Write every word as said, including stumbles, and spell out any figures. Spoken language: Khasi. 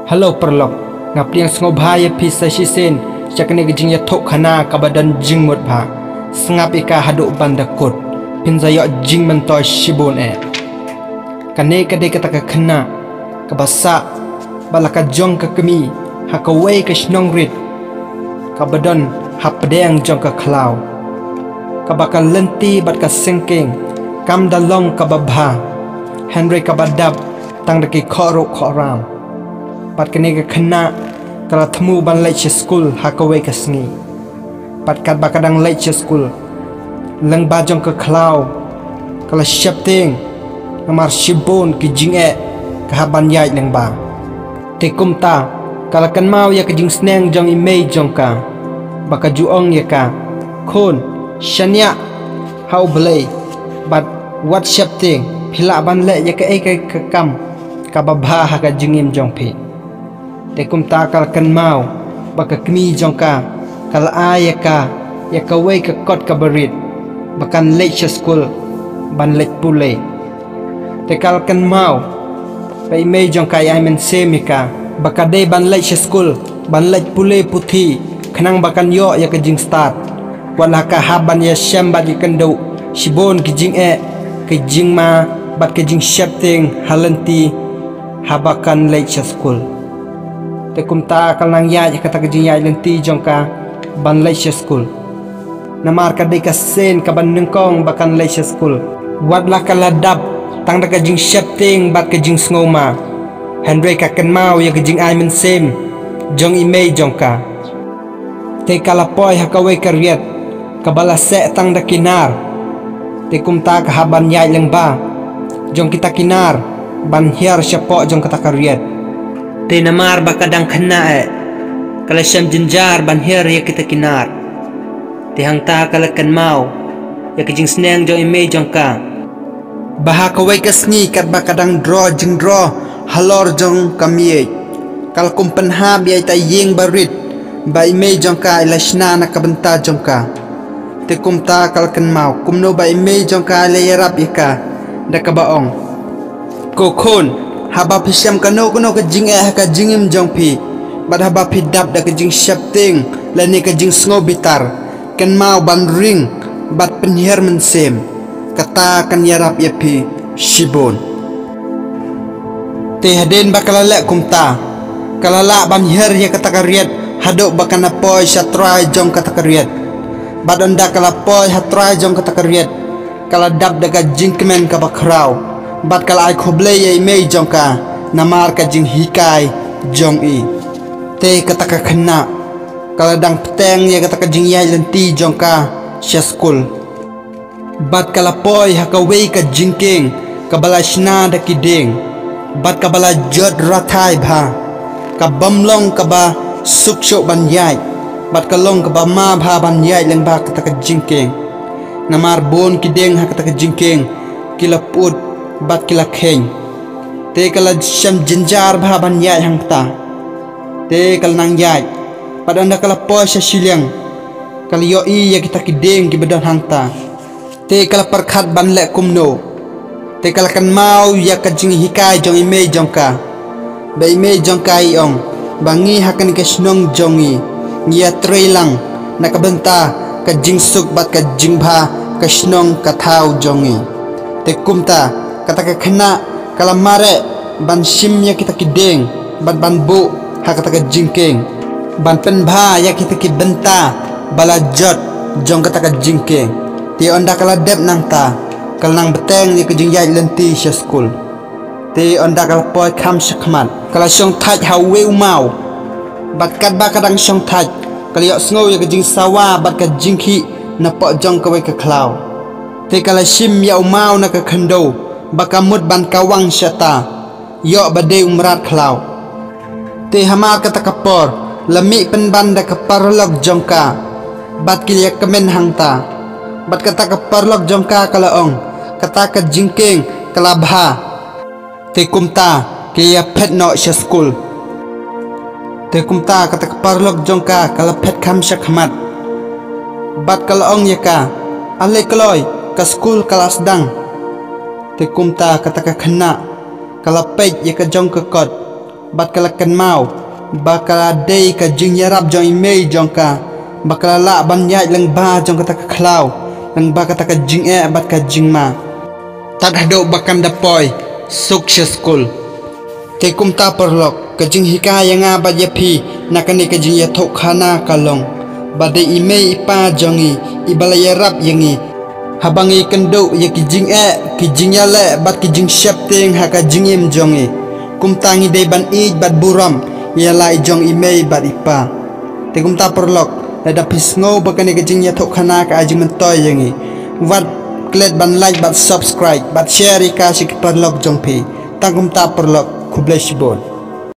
Hello paralok, nga pdiang sngewbha ïa phi sa shisien sha kane ka jingïathuhkhana kaba don jingmut bha. Sngap ïa ka haduh ban da kut, phin sa ïoh jingmyntoi shibun eh. Kane ka dei kata ka khynnah kaba sah bad la ka jong ka kmie ha kawei ka shnong rit kaba don hapdeng jong ka khlaw, kaba ka lynti bad ka syngkien kam da long kaba bha, hynrei kaba dap tang da ki khohruh khohram. Bad kane ka khynnah ka la thmu ban leit sha skul ha kawei ka sngi. Bad katba ka dang leit sha skul, lyngba jong ka khlaw ka la sheptieng, namar shibun ki jingeh ka hap ban ïaid lyngba. Te kumta ka la kynmaw ïa ka jingsneng jong i mei jong ka, ba ka ju ong ïa ka, khun, shaniah ha U Blei bad wat sheptieng, phi lah ban leh ïa kaei kaei ka kam kaba bha ha ka jingim jong phi. Te kumta ka la kynmaw ba ka kmie jong ka ka la ai ïa ka ïa kawei ka kot kaba rit ba kan leit sha skul ban leit pule. Te ka la kynmaw ba i mei jong ka i ai mynsiem ïa ka ba ka dei ban leit sha skul ban leit pule puthi, khnang ba kan ïoh ïa ka jingstad. Wat la ka hap ban ïashem bad ïakynduh shibun ki jingeh, ki jingma bad ki jingsheptieng ha lynti haba kan leit sha skul. Te kumta ka la nang ïaid ha kata ka jingïaid lynti jong ka ban leit sha skul. Namar ka dei ka sien kaba nyngkong ba kan leit sha skul. Wat la ka la dap tang da ka jingsheptieng bad ka jingsngewma, hynrei ka kynmaw ïa ka jingai mynsiem jong i mei jong ka. Te ka la poi ha kawei ka riat kaba la seh tang da ki nar. Te kumta ka hap ban ïaid lyngba jong kita ki nar ban hiar shapoh jong kata ka riat. Te namar ba ka dang khynnah eh, ka la shem jynjar ban hiar ïa kita ki nar. Te hangta ka la kynmaw ïa ka jingsneng jong i mei jong ka, ba ha kawei ka sngi katba ka dang draw jingdraw halor jong ka miej, ka la kum pynhap ïa ita i ïing barit ba i mei jong ka i la shna na ka bynta jong ka. Te kumta ka la kynmaw kumno ba i mei jong ka i la ïarap ïa ka da kaba ong, ko khun, haba phi shem kano kano ka jingeh ha ka jingim jong phi, bad haba phi dap da ka jingsheptieng lane ka jingsngewbitar, kynmaw ban ring bad pynhiar mynsiem, kata kan ïarap ïa phi shibun. Te hadien ba ka la leh kumta, ka la lah ban hiar ïa kata ka riat haduh ba ka na poi sha trai jong kata ka riat. Bad ynda ka la poi ha trai jong kata ka riat, ka la dap da ka jingkmen kaba khraw bad ka la ai khublei ïa i mei jong ka namar ka jinghikai jong i. Te kata ka khynnah ka la dang bteng ïa kata ka jingïaid lynti jong ka sha skul. Bad ka la poi ha kawei ka jingkieng kaba la shna da ki dieng, bad kaba la jot rathai bha, ka bym long kaba suk shuh ban ïaid, bad ka long kaba ma bha ban ïaid lyngba kata ka jingkieng. Namar bun ki dieng ha kata ka jingkieng ki la put bad ki la kheiñ. Te ka la shem jynjar bha ban ïaid hangta. Te ka la nang ïaid, bad ynda ka la poi sha shiliang, ka la ïohi ïa kita ki dieng kiba don hangta. Te ka la pyrkhat ban leh kumno. Te ka la kynmaw ïa ka jinghikai jong i mei jong ka, ba i mei jong ka i ong ba ngi ha kane ka shnong jong ngi, ngi ïatrei lang na ka bynta ka jingsuk bad ka jingbha ka shnong ka thaw jong ngi. Te kumta kata ka khynnah ka la mareh ban shim ïa kita ki dieng bad ban buh ha kata ka jingkieng, ban pynbha ïa kita ki bynta ba la jot jong kata ka jingkieng. Te ynda ka la dep nangta, ka la nang bteng ïa ka jingïaid lynti sha skul. Te ynda ka la poi kham shakhmat, ka la shongthait ha uwei u maw. Bad katba ka dang shongthait, ka la ïohsngew ïa ka jingsawa bad ka jingkhih napoh jong kawei ka khlaw. Te ka la shim ïa u maw na ka khyndew ba ka mut ban kawang shata, ïoh ba dei u mrad khlaw. Te hamar kata ka por la mih pynban da ka paralok jong ka, bad ki la ïakmen hangta. Bad kata ka paralok jong ka ka la ong, kata ka jingkieng ka la bha. Te kumta ki la ïaphet noh sha skul. Te kumta kata ka paralok jong ka ka la phet kham shakhmat, bad ka la ong ïa ka, ale kloi, ka skul ka la sdang. Te kumta kata ka khynnah ka la peit ïa ka jong ka kot, bad ka la kynmaw ba ka la dei ka jingïarap jong i mei jong ka, ba ka la lah ban ïaid lyngba jong kata ka khlaw, lyngba kata ka jingeh bad ka jingma. Tad haduh ba kan da poi suk sha skul. Te kumta paralok, ka jinghikai ïa nga bad ïa phi na kane ka jingïathuhkhana ka long ba dei i mei i pa jong ngi iba la ïarap ïa ngi haba ngi kynduh ïa ki jingeh, ki jingïaleh bad ki jingsheptieng ha ka jingim jong ngi. Kumta ngi dei ban ïeit bad burom ïa la i jong i mei bad i pa. Te kumta paralok, lada phi sngew ba kane ka jingïathuhkhana ka ai jingmyntoi ïa ngi, wat klet ban like bad subscribe bad share ïa ka sha ki paralok jong phi. Tang kumta paralok, khublei shibun.